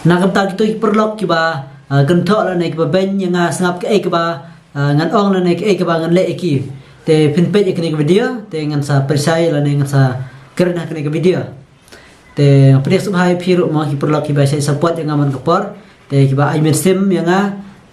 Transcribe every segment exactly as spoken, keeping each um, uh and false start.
Na ka bynta kito ki paralok kiba, ah, kynthoh lane kiba beiñ ïa nga sngap kaei kaba, ah, ngan ong lane kaei kaba ngan leh ïa ki. Te phin peit ïa kane ka video, te ngan sa pyrshah lane ngan sa kren ha kane ka video. Te nga pdiang sngewbha ïa phi ruh mo ki paralok kiba shait support ïa nga man ka por. Te kiba ai mynsiem ïa nga,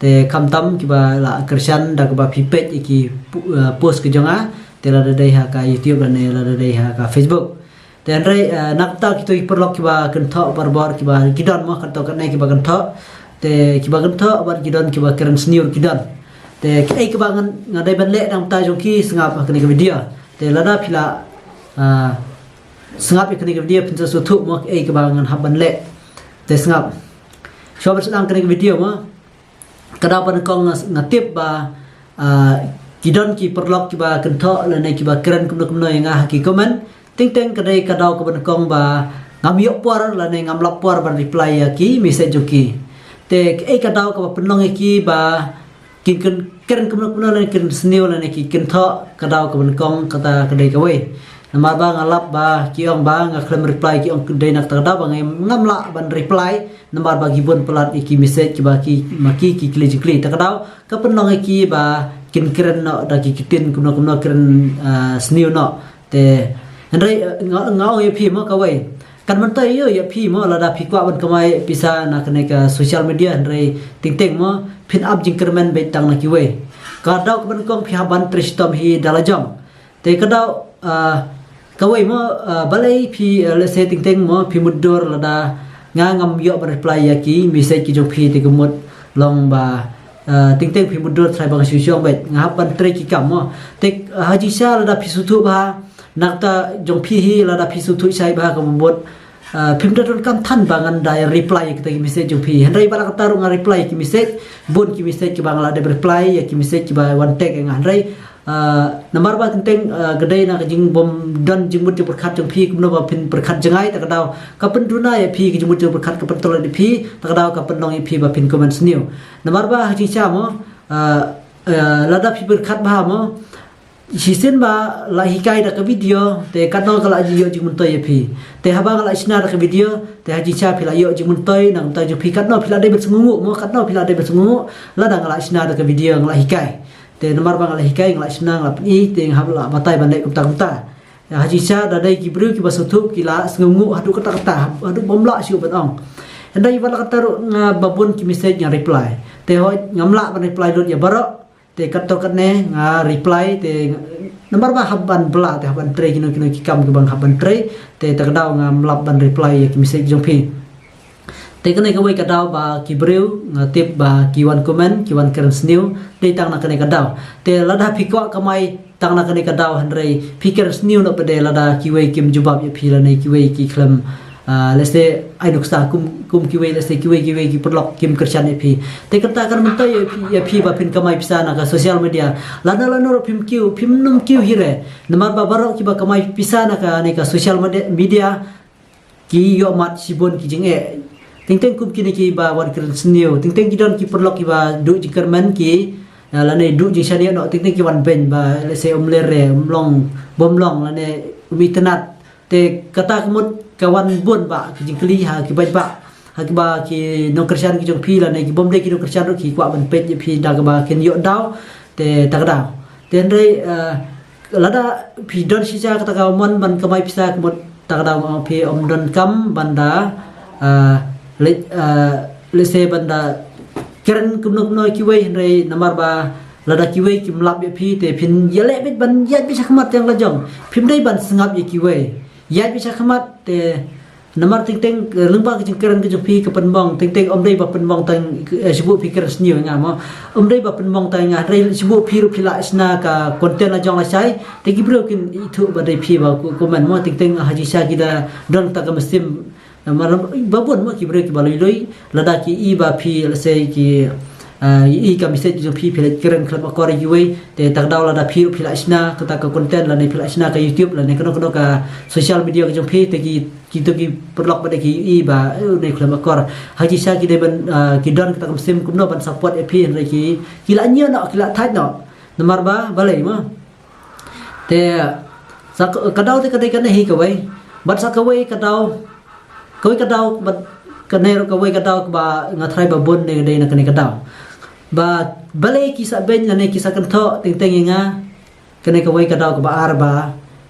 te khamtam kiba la kyrshan da kaba phi peit ïa ki pu-, ah, post ka jong nga, te lada dei ha ka YouTube lane lada dei ha ka Facebook. Te hynrei, eh, na ka bynta kito ki paralok kiba kynthoh barabor kiba ki don mo, katto katne kiba kynthoh. Te kiba kynthoh bad ki don kiba kren sniew ki don. Te kaei kaba ngan, nga dei ban leh na ka bynta jong ki sngap ha kane ka video. Te lada phi la, ah, sngap ïa kane ka video phin sa sngewthuh mo kaei kaba ngan hap ban leh. Te sngap. Shuwa ban sdang kane ka video mo. Ka daw ba nyngkong nga, nga tip ba, ah, ki don ki paralok kiba kynthoh lane kiba kren kumno kumno ïa nga ha ki comment. Teng teng ka dei ka daw kaba nyngkong ba ngam ïoh por lane ngam lap por ban reply ïa ki message jong ki. Te kaei ka daw kaba pynlong ïa ki ba kin kren, kren kumno kumno lane kren sniew lane ki kynthoh, ka daw kaba nyngkong kata ka dei kawei. Namar ba nga lap ba ki ong ba nga khlem reply, ki ong ka dei na kata ka daw ba ngam, ngam lah ban reply. Namar ba ki bun palat ïa ki message kiba ki, ma ki ki kylli jingkylli. Ta ka daw ka pynlong ïa ki ba kin kren noh da ki ktien kumno kumno, kren, ah, sniew noh. Te hynrei, eh, nga, nga ong ïa phi mo kawei. Kan myntoi ïa phi mo lada phi kwah ban kamai pisa na kane ka social media, hynrei teng teng mo phin ap jingkyrmen beit tang na kiwei. Ka daw kaba nyngkong phi hap ban trei shitom hi da la jong. Te ka daw, ah, kawei mo, ah, balei phi, ah, let's say teng teng mo phi mutdur lada nga ngam ïoh ban reply ïa ki message ki jong phi, te ka mut long ba, ah, teng teng phi mutdur trai ba nga shu shong beit, nga hap ban trei ki kam mo. Te, ah, ha jingshisha lada phi sngewthuh bha na kata jong phi hi, lada phi sngewthuh shai bha ka mut, ah, phim da donkam than ba ngan da reply ïa kita ki message jong phi. Hynrei ba la kata ruh nga reply ïa ki message, bun ki message kiba nga la dep reply ïa ki message kiba wan tag ïa nga. Hynrei, ah, namar ba teng teng, ah, ka dei na ka jingbym don jingmut jingpyrkhat jong phi kumno ba phin pyrkhat jngai, ta ka daw ka pynduna ïa phi ka jingmut jingpyrkhat, ka pyntlot ïa phi, ta ka daw ka pynlong ïa phi ba phin comment sniew. Namar ba ha jingshisha mo, ah, ah, lada phi pyrkhat bha mo, shisien ba la hikai da ka video, te katno ka la ïoh jingmyntoi ïa phi. Te haba nga la shna da ka video, te ha jingshisha phi la ïoh jingmyntoi na ka bynta jong phi, katno phi la dei ban sngewnguh mo, katno phi la dei ban sngewnguh lada nga la shna da ka video, nga la hikai. Te namar ba nga la hikai, nga la shna, nga la pyni, te nga hap la batai ban leh kumta kumta. Ha jingshisha da dei ki briew kiba sngewthuh ki la sngewnguh haduh katta katta, haduh bym lah shuh ban ong. Hynrei wat la katta ruh nga, ba bun ki message nga reply. Te hooid ngam lah ban reply lut ïa baroh. Te katto katne nga reply, te namar ba hap ban bla, te hap ban trei kino kino ki kam kiba nga hap ban trei, te ta ka daw ngam lap ban reply ïa ki message jong phi. Te kane kawei ka daw ba ki briew nga tip ba ki wan comment, ki wan kren sniew, dei tang na kane ka daw. Te lada phi kwah kamai tang na kane ka daw, hynrei phi kren sniew noh pat de lada kiwei kim jubab ïa phi lane kiwei ki khlem, ah, let's say, ai nuksa kum, kum kiwei, let's say, kiwei, kiwei ki paralok kim kyrshan ïa phi. Te kata kan myntoi ïa phi, ïa phi ba phin kamai pisa na ka social media. Lano lano ruh phim kiew, phim nym kiew hi re. Namar ba baroh kiba kamai pisa na kane ka social media, media, ki ïoh mad shibun ki jingeh. Teng teng kum kine kiba wan kren sniew. Teng teng ki don ki paralok kiba duh jingkyrmen ki, ah, lane duh jingshaniah noh, teng teng ki wan beiñ ba, let's say, um ler re, um long, bym long, lane um itynnad. Te kata ka mut ka wan bun ba ki jingkylli ha ki paidbah, ha kiba ki nongkyrshan ki jong phi lane ki bym dei ki nongkyrshan ruh ki kwah ban peit ïa phi da kaba kin ïoh daw, te ta ka daw. Te hynrei, eh, lada phi don shisha kata ka mon ban kamai pisa, ka mut ta ka daw phi ym donkam ban da, eh, le-, eh, let's say ban da kren kumno kumno kiwei, hynrei namar ba lada kiwei kim lap ïa phi, te phin ïaleh beit ban ïaid beit sha khmat ïa la jong. Phim dei ban sngap ïa kiwei. Ïaid beit sha khmat, te namar teng teng, eh, lyngba ka jingkren ka jong phi ka pynmong, teng teng ym dei ba pynmong tang, eh, shu buh phi kren sniew ïa nga mo. Ym dei ba pynmong tang ïa nga, hynrei shu buh phi ruh phi la shna ka content la jong lashai, te ki briew kin ithuh ba dei phi ba ku comment mo, teng teng ha jingshisha ki da don ta ka mynsiem. Namar ba bun mo ki briew kiba lui lui, lada ki i ba phi, let's say, ki, ah, i ka message jong phi, phi la kren khlem akor ïa kiwei, te ta ka daw lada phi ruh phi la shna kata ka content lane phi la shna ka YouTube lane kano kano ka social media ka jong phi, te ki, kito ki paralok pat de ki i ba, eh, une khlem akor. Ha jingshisha ki dei ban, ah, ki don kata ka mynsiem kumno ban support ïa phi, hynrei ki, ki la ñiew noh, ki la thait noh. Namar ba balei mo. Te sa ka, ka daw te ka dei kane hi kawei. Bad sa kawei ka daw, kawei ka daw bad Kane ruh kawei ka daw kaba nga tharai ba bun ne dei na kane ka daw. Ba balei ki sa beiñ lane ki sa kynthoh teng teng ïa nga. Kane kawei ka daw kaba ar ba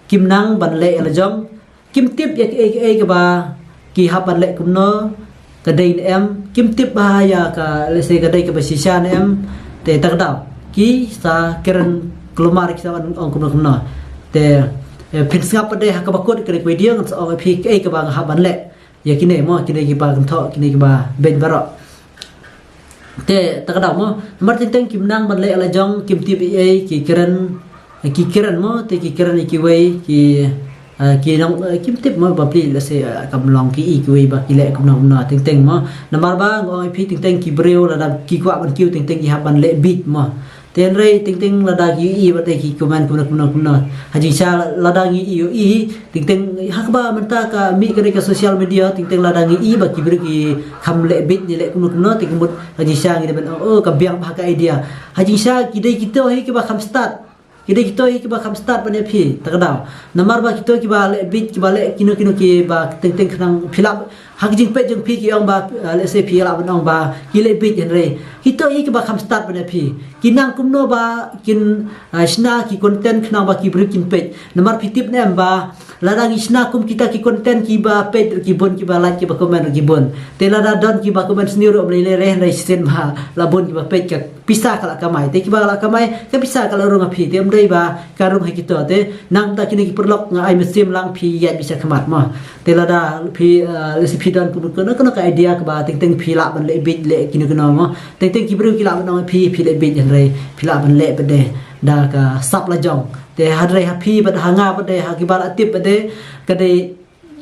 kim nang ban leh ïa la jong. Kim tip ïa kaei kaei kaba ki hap ban leh kumno, ka dei ne em. Kim tip ba ïa ka, let's say, ka dei kaba shisha ne em. Te ta ka daw ki sa kren kulmar, ki sa ban ong kumno kumno. Te eh, phin sngap pat de ha kaba kut kane ka video ngan sa ong ïa phi kaei kaba nga hap ban leh. Ïa kine mo, kine kiba kynthoh, kine kiba beiñ baroh. Te ta ka daw mo, namar teng teng kim nang ban leh la jong, kim tip ei ei, ki kren, ki kren mo, te ki kren ïa kiwei, ki, ah, ki nang, eh, kim tip mo, ba pli, let's say, ah, kam long ki i kiwei ba ki leh kumno kumno teng teng mo. Namar ba nga ong ïa phi teng teng ki briew lada ki kwah ban kiew teng teng ki hap ban leh bit mo. Te hynrei teng teng lada ngi ïohi ba te ki comment kumno kumno kumno. Ha jingshisha lada ngi ïohi teng teng ha kaba mynta ka mih kane ka social media, teng teng lada ngi ïohi ba ki briew ki kham leh bit ne leh kumno kumno, te ka mut ha jingshisha ngi dei ban, oh, ka biang bha ka idea. Ha jingshisha ki dei kito hi kiba kham start. Ki dei kito hi kiba kham start ban ïa phi, ta ka daw. Namar ba kito kiba leh bit, kiba leh kino kino kiba teng teng khnang phi lah ha ka jingpeit jong phi ki ong ba, uh, let's say phi lah ban ong ba ki leh bit, hynrei kito hi kiba kham start ban ïa phi. Ki nang kumno ba kin, uh, shna ki content khnang ba ki briew kin peit. Namar phi tip ne em ba lada ngi shna kum kita ki content, kiba peit ki bun, kiba like, kiba comment ki bun. Te lada don kiba comment sniew ruh ym lei lei re, hynrei shisien ba la bun kiba peit, ka pisa ka la kamai. Te kiba la kamai, ka pisa ka la rung ha phi. Te ym dei ba ka rung ha kito. Te nangta kine ki paralok nga ai mynsiem lang phi ïaid beit sha khmat mo. Te lada phi, uh, let's say phi don kano kano ka idea kaba teng teng phi lah ban leh bit leh kino kino mo. Teng teng ki briew ki lah ban ong phi, phi leh bit, hynrei phi lah ban leh pat de da ka sap la jong. Te hynrei ha phi bad ha nga pat de, ha kiba la tip pat de, ka dei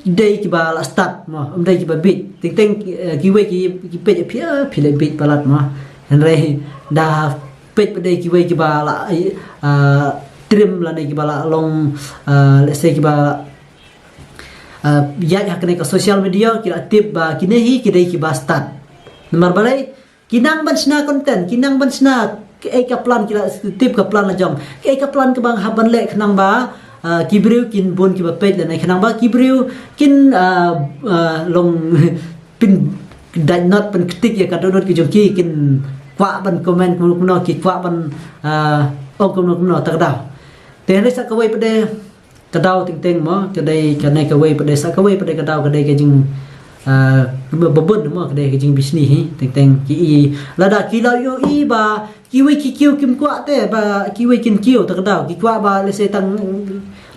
dei kiba la start mo, ym dei kiba bit. Teng teng, eh, kiwei ki, ki peit ïa phi, ah, phi leh bit palat mo. Hynrei da peit pat de kiwei kiba la, ah, trim lane kiba la long, ah, let's say kiba, ah, ïaid ha kane ka social media, ki la tip ba kine hi ki dei kiba start. Namar balei? Ki nang ban shna content, ki nang ban shna kaei ka plan, ki la tip ka plan la jong. Kaei ka plan kaba nga hap ban leh khnang ba, ah, ki briew kin bun kiba peit lane khnang ba ki briew kin, ah, ah, long pyn dait not, pynktik ïa ka dohnud ka jong ki, kin kwah ban comment kumno kumno, ki kwah ban, ah, ong kumno kumno, ta ka daw. Te hynrei sa kawei pat de ka daw teng teng mo, ka dei kane kawei pat de, sa kawei pat de ka daw, ka dei ka jing, ah, ba bun mo, ka dei ka jingbishni hi. Teng teng ki i, lada ki la ïohi ba kiwei ki kiew kim kwah te ba kiwei kin kiew, ta ka daw. Ki kwah ba, let's say, tang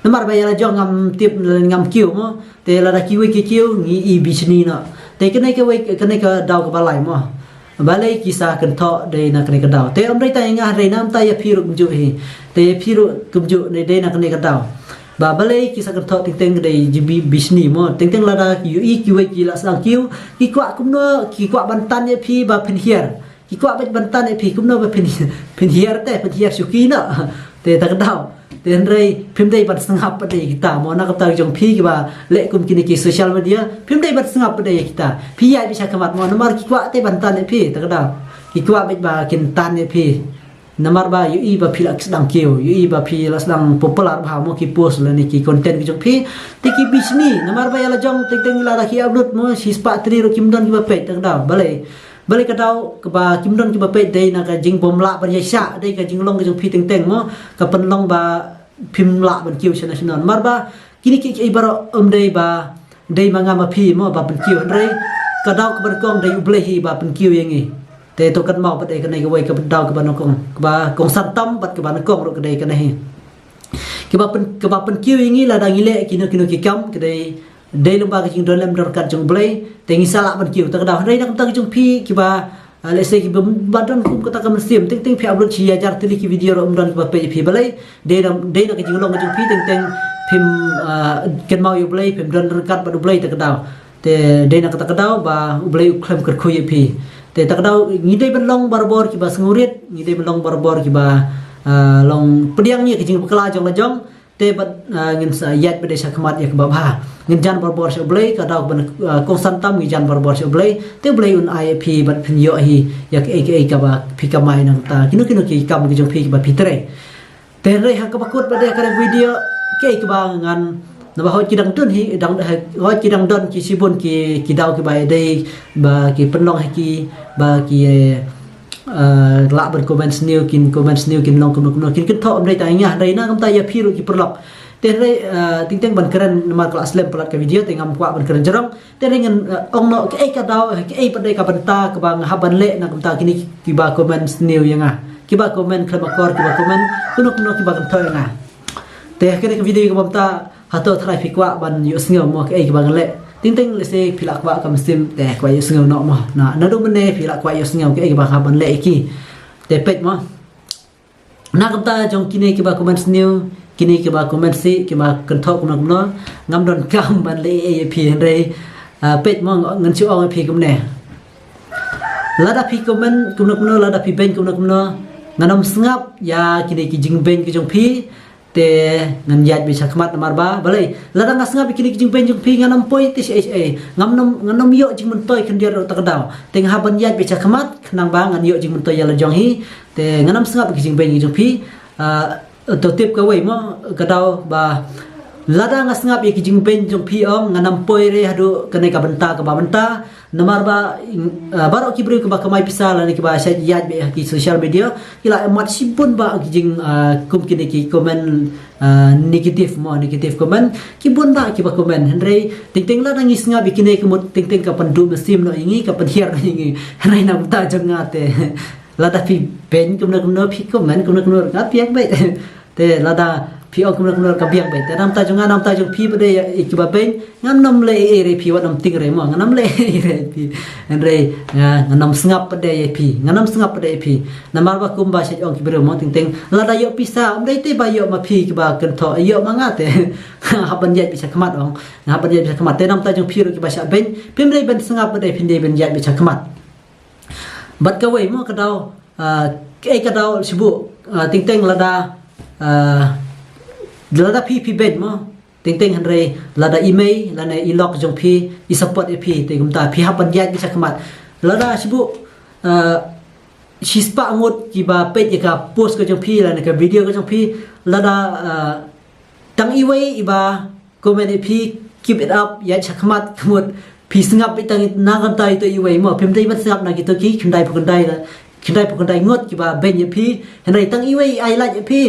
namar ba ïa la jong ngam tip, ngam kiew mo. Te lada kiwei ki kiew ngi i bishni noh. Te kane kawei, kane ka daw kaba lai mo. Balei ki sa kynthoh dei na kane ka daw. Te ym dei tang ïa nga, hynrei namar ïa phi ruh kumjuh hi. Te ïa phi ruh kumjuh ne dei na kane ka daw. Ba balei ki sa kynthoh teng teng, ka dei jingbi-, bishni mo. Teng teng lada ki ïohi kiwei ki la sdang kiew, ki kwah kumno, ki kwah ban tan ïa phi ba phin hiar. Ki kwah beit ban tan ïa phi kumno ba phin, phin hiar te, phin hiar shuki noh. Te ta ka daw. Te hynrei phim dei ban sngap pat de ïa kita mo, na ka bynta jong phi kiba leh kum kine ki social media, phim dei ban sngap pat de ïa kita. Phi ïaid beit sha khmat mo, namar ki kwah te ban tan ïa phi, ta ka daw. Ki kwah beit ba kin tan ïa phi. Namar ba ïohi ba phi la sdang kiew, ïohi ba phi la sdang popular bha mo, ki post lane ki content ki jong phi. Te ki bishni, namar ba ïa la jong teng teng lada ki upload mo, shispah tylli ruh kim don kiba peit, ta ka daw. Balei? Balei ka daw kaba kim don kiba peit? Dei na ka jingbym lah ban ïaishah, dei ka jinglong ka jong phi teng teng mo, ka pynlong ba phim lah ban kiew shano shano. Namar ba kine kiei kiei baroh ym dei ba dei ma nga ma phi mo ba pynkiew, hynrei ka daw kaba nyngkong dei U Blei hi ba pynkiew ïa ngi. Te to kynmaw pat de, kane kawei ka daw kaba nyngkong, kaba kongsan tam bad kaba nyngkong ruh ka dei kane hi. Kaba pyn, kaba pynkiew ïa ngi lada ngi leh kino kino ki kam, ka dei dei lyngba ka jingdon lem don ryngkat jong U Blei, te ngi sa lah ban kiew, ta ka daw. Hynrei na ka bynta ka jong phi kiba, ah, let's say, kiba, ba don kum kata ka mynsiem, teng teng phi upload shi hajar tylli ki video ruh ym don kiba peit ïa phi, balei? Dei na, dei na ka jinglong ka jong phi, teng teng phim, ah, kynmaw ïa U Blei, phim don ryngkat bad U Blei, ta ka daw. Te dei na kata ka daw ba U Blei u khlem kyrkhu ïa phi. Te ta ka daw ngi dei ban long barabor kiba sngewrit, ngi dei ban long barabor kiba, ah, long pdiang ïa ka jingbakla jong la jong. Te bad, ah, ngin sa ïaid pat de sha khmat ïa kaba bha. Ngin jan barabor sha U Blei, ka daw kaba, ah, kongsan tam ngi jan barabor sha U Blei. Te U Blei un ai ïa phi bad phin ïoh hi ïa kaei kaei kaba phi kamai nangta, kino kino ki kam ki jong phi kiba phi trei. Te hynrei ha kaba kut pat de ka video, kaei kaba ngan Naba hoi ki dang don hi, dang hoi ki dang don ki shibun ki ki daw kiba ïadei ba ki pynlong ha ki ba ki eh, lah ban comment sniew, kin comment sniew, kin long kumno kumno, kin kynthoh ym dei tang ïa nga, hynrei na kumta ïa phi ruh ki paralok. Te hynrei eh, teng teng ban kren namar ka la slem palat ka video te ngam kwah ban kren jrong. Te hynrei ngan eh, ong noh kaei ka daw, kaei pat dei ka bynta kaba nga hap ban leh na kumta kine kiba comment sniew ïa nga, kiba comment khlem akor, kiba comment kumno kumno, kiba kynthoh ïa nga. Te ha kane ka video kaba mynta hato trai phi kwah ban ïohsngew mo kaei kaba nga leh. Teng teng lehse phi la kwah ka mynsiem te kwah ïohsngew noh mo. Na naduh mynne phi la kwah ïohsngew kaei kaba nga hap ban leh ïa ki. Te peit mo. Na kumta jong kine kiba comment sniew, kine kiba comment sih, kiba kynthoh kumno kumno, ngam don kam ban leh ei ei ïa phi, hynrei ah, peit mo, ngan shu ong ïa phi kumne. Lada phi comment kumno kumno, lada phi beiñ kumno kumno, ngan ym sngap ïa kine ki jingbeiñ ki jong phi. Te ngan ïaid beit shakhmat namar ba balei, lada nga sngap ïa kine ki jingbeiñ jong phi ngan ym poi te shaei shaei, ngan ym, ngan ym ïoh jingmyntoi khyndiat ruh ta ka daw. Te nga hap ban ïaid beit shakhmat khnang ba ngan ïoh jingmyntoi ïa la jong hi. Te ngan ym sngap ïa ki jingbeiñ ki jong phi. Ah, to tip kawei mo, ka daw ba lada nga sngap ïa ki jingbeiñ jong phi ong ngan ym poi re haduh kane ka bynta kaba mynta. Namar ba ah, baroh ki briew kiba kamai pisa lane kiba shait ïaid beit ha ki social media, ki la mat shibun ba ki jing ah, kum kine ki comment ah, negative mo, negative comment, ki bun ba kiba comment. Hynrei teng teng lada ngi sngap ïa kine ka mut teng teng ka pynduh mynsiem noh ïa ngi, ka pynhiar noh ïa ngi. Hynrei na bynta jong nga te lada phi beiñ kumno kumno, phi comment kumno kumno, nga biang beit. Te lada phi ong kumno kumno ka biang beit. Te na bynta jong nga, na bynta jong phi pat de ïa kiba beiñ, ngan ym leh ei ei re phi, wat nym tieng re mo, ngan ym leh ei ei re phi. Hynrei nga, ngan ym sngap pat de ïa phi, ngan ym sngap pat de ïa phi. Namar ba kumba shait ong ki briew mo, teng teng lada ïoh pisa ym dei te ba ïoh ma phi kiba kynthoh, ïoh ma nga te hap ban ïaid beit shakhmat ong, hap ban ïaid beit shakhmat. Te na bynta jong phi ruh kiba shah beiñ, phim dei ban sngap pat de, phin dei ban ïaid beit shakhmat. Bad kawei mo ka daw, ah, kaei ka daw shibun, ah, teng teng lada, ah, lada phi phi beiñ mo, teng teng hynrei lada i mei lane i lok jong phi i support ïa phi, te kumta phi hap ban ïaid beit shakhmat. Lada shibun, ah, shispah ngut kiba peit ïa ka post ka jong phi lane ka video ka jong phi, lada ah, tang iwei iba comment ïa phi, keep it up, ïaid shakhmat, ka mut phi sngap beit tang na kata ito iwei mo, phim dei ban sngap na kito ki khyndai phew khyndai la, khyndai phew khyndai ngut kiba beiñ ïa phi. Hynrei tang iwei i ai like ïa phi,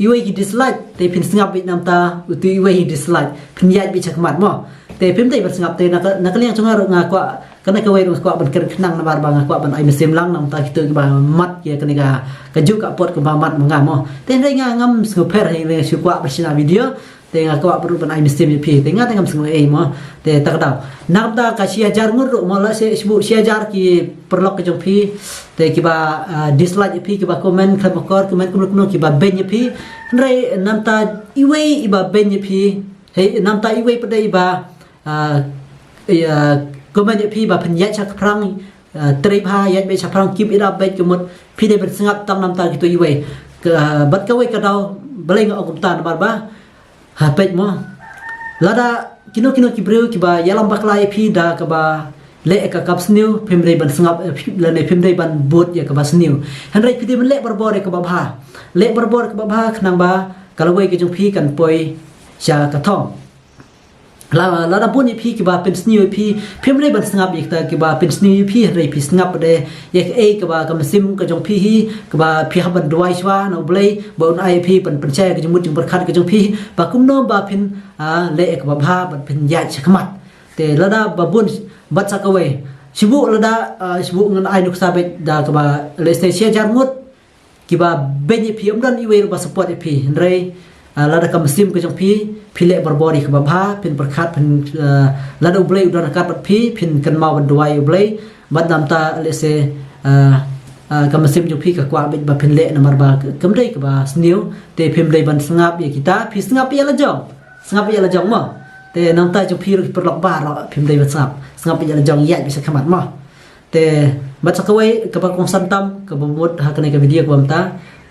iwei ki dislike, te phin sngap beit na bynta uto iwei i dislike, phin ïaid beit shakhmat mo. Te phim dei ban sngap, te na ka, na ka liang jong nga ruh nga kwah, kane kawei ruh nga kwah ban kren khnang namar ba nga kwah ban ai mynsiem lang na bynta kito kiba mad ïa kane ka, kajuh ka apot kaba mad ma nga mo. Te hynrei nga ngam sngewpher, hynrei nga shu kwah ban shna video. Te nga kwah ruh ban ai mynsiem ïa phi. Te nga te ngam sngew ei mo. Te ta ka daw, na ka bynta ka shi hajar ngut ruh mo, lehse shibun shi hajar ki paralok ka jong phi, te kiba ah, dislike ïa phi, kiba comment khlem akor, comment kumno kumno, kiba beiñ ïa phi. Hynrei na bynta iwei iba beiñ ïa phi, hei, na bynta iwei pat de iba ah, ïa comment ïa phi ba phin ïaid shaphrang, ah, trei bha, ïaid beit shaphrang, keep it up beit, ka mut phi dei ban sngap tang na bynta kito iwei. Ka, ah, bad kawei ka daw, balei nga ong kumta namar ba, ha, peit mo, lada kino kino ki briew kiba ïalam bakla ïa phi da kaba leh ïa ka kam sniew, phim dei ban sngap, eh, phi, lane phim dei ban bud ïa kaba sniew. Hynrei phi dei ban leh barabor ïa kaba bha. Leh barabor ïa kaba bha khnang ba ka lawei ka jong phi kan poi sha ka thong. La, lada bun ïa phi kiba pynsniew ïa phi, phim dei ban sngap ïa kita kiba pynsniew ïa phi, hynrei phi sngap pat de ïa kaei kaba ka mynsiem ka jong phi hi, kaba phi hap ban duwai shuwa na U Blei ba un ai ïa phi, ban pynshai ïa ka jingmut jingpyrkhat ka jong phi, ba kumno ba phin, ah, leh ïa kaba bha, ba phin ïaid shakhmat. Te lada ba bun, bad sa kawei, shibun lada, ah, shibun ngan ai nuksa beit da kaba, let's say, shi hajar ngut kiba beiñ ïa phi, ym don iwei ruh ba support ïa phi. Hynrei, ah, lada ka mynsiem ka jong phi, phi leh barabor ïa kaba bha, phin pyrkhat, phin, ah, lada U Blei u don ryngkat bad phi, phin kynmaw ban duwai ïa U Blei. Bad na bynta, let's say, ah, ah, ka mynsiem jong phi ka kwah beit ba phin leh namar ba kam dei kaba sniew, te phim dei ban sngap ïa kita, phi sngap ïa la jong. Sngap ïa la jong mo. Te na bynta jong phi ruh ki paralok baroh, phim dei ban sngap. Sngap ïa la jong, ïaid beit shakhmat mo. Te bad sa kawei kaba kongsan tam, kaba mut ha kane ka video kaba mynta,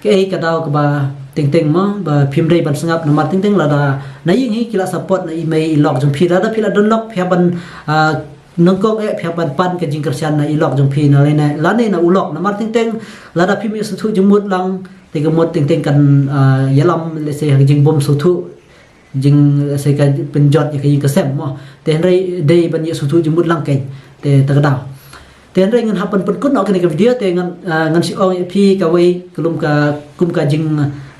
kaei ka daw kaba teng teng mo ba phim dei ban sngap, namar teng teng lada na ïing hi ki la support na i mei i lok jong phi, lada phi la don lok phi hap ban, ah, nyngkong eh phi hap ban pan ka jingkyrshan na i lok jong phi na lane, lane na u lok, namar teng teng lada phim ïoh sngewthuh jingmut lang, te ka mut teng teng kan, ah, ïalam, let's say, ha ka jingbym sngewthuh jing, eh, se ka pynjot ïa ka ïing ka sem mo. Te hynrei dei ban ïa sngewthuh jingmut lang kein. Te ta ka daw. Te hynrei ngan hap ban pynkut noh kane ka video te ngan, ah, ngan shu ong ïa phi kawei ka lum ka kum ka jing,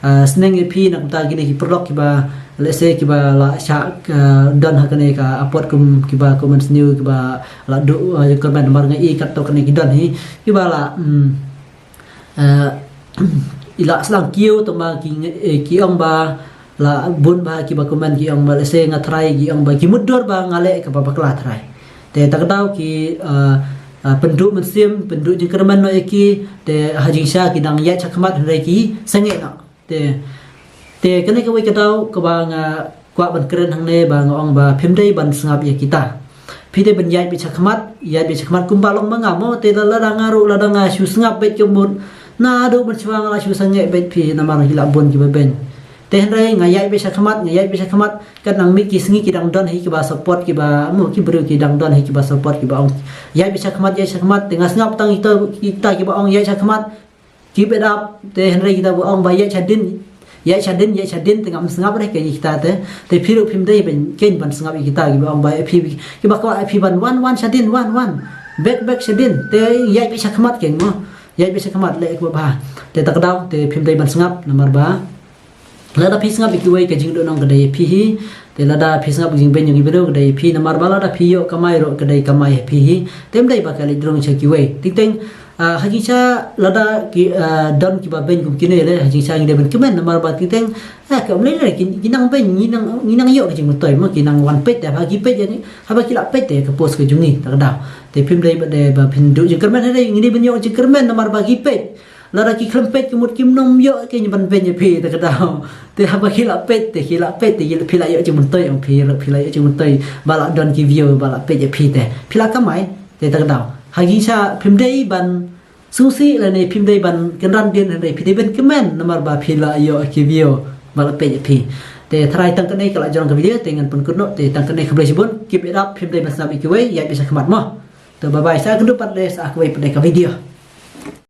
ah, sneng ïa phi na kumta kine ki paralok kiba lehse kiba la shah, ah, don ha kane ka apot kum kiba comment sniew kiba la duh, ah, jingkyrmen namar nga i katto katne ki don hi kiba la, mm, eh, i la slang kiew tang ba ki, eh, ki ong ba la bun ba kiba comment ki ong ba lehse nga trai ki ong ba ki mutdur ba nga leh kaba bakla trai. Te ta ka daw ki, eh, eh, pynduh mynsiem, pynduh jingkyrmen noh ïa ki, te ha jingshisha ki dang ïaid shakhmat hynrei ki sangeh noh. Te, te kane kawei ka daw kaba nga kwah ban kren hangne ba nga ong ba phim dei ban sngap ïa kita. Phi dei ban ïaid beit shakhmat, ïaid beit shakhmat kumba long ma nga mo, te lada nga ruh lada nga shu sngap beit ka mut. Naduh mynshuwa nga la shu sangeh beit phi namar ki la bun kiba beiñ. Te hynrei nga ïaid beit shakhmat, nga ïaid beit shakhmat, kat nang miet ki sngi ki dang don hi kiba support kiba mo ki briew ki dang don hi kiba support kiba ong ïaid beit shakhmat, ïaid shakhmat, te nga sngap tang kita, kita kiba ong ïaid shakhmat. Keep it up, te hynrei kita ba ong ba ïaid shadien, ïaid shadien, ïaid shadien, te ngam sngap re kein kita te. Te phi ruh phim dei ban kein ban sngap ïa kita kiba ong ba phi, kiba kwah phi ban wan, wan shadien, wan, wan. Bek, bek shadien, te ïaid beit shakhmat kein mo. Ïaid beit shakhmat leh kaba bha. Te ta ka daw, te phim dei ban sngap namar ba lada phi sngap ïa kiwei ka jingduhnong ka dei ïa phi hi. Te lada phi sngap ka jingbeiñ jong ki briew ka dei ïa phi namar ba lada phi ïoh kamai ruh ka dei kamai ïa phi hi. Te ym dei ba ka leit rung sha kiwei. Teng teng, ah, ha jingshisha lada ki, ah, don kiba beiñ kum kine le ha jingshisha ngi dei ban kmen namar ba teng teng, ah, ka ym lei lei ki, ki nang beiñ ngi nang, ngi nang ïoh ka jingmyntoi mo ki nang wan peit te haba ki peit ïa ngi haba ki la peit te ka post ka jong ngi ta ka daw. Te phim dei ba dei ba phin duh jingkyrmen hynrei ngi dei ban ïoh jingkyrmen namar ba ki peit. Lada ki khlem peit ki mut kim nym ïoh kein ban beiñ ïa phi ta ka daw. Te haba ki la peit te ki la peit te ki la, phi la ïoh jingmyntoi ong phi la, phi la ïoh jingmyntoi ba la don ki view ba la peit ïa phi te phi la kamai te ta ka daw. Ha jingshisha phim dei ban sngewsih lane phim dei ban kynran dien hynrei phi dei ban kmen namar ba phi la ïoh ki view ba la peit ïa phi. Te tharai tang kane ka la jrong ka video te ngan pynkut noh te tang kane khublei shibun keep it up phim dei ban sngap ïa kiwei ïaid beit shakhmat mo. Te bye bye sa kynduh pat le sa kawei pat ka video.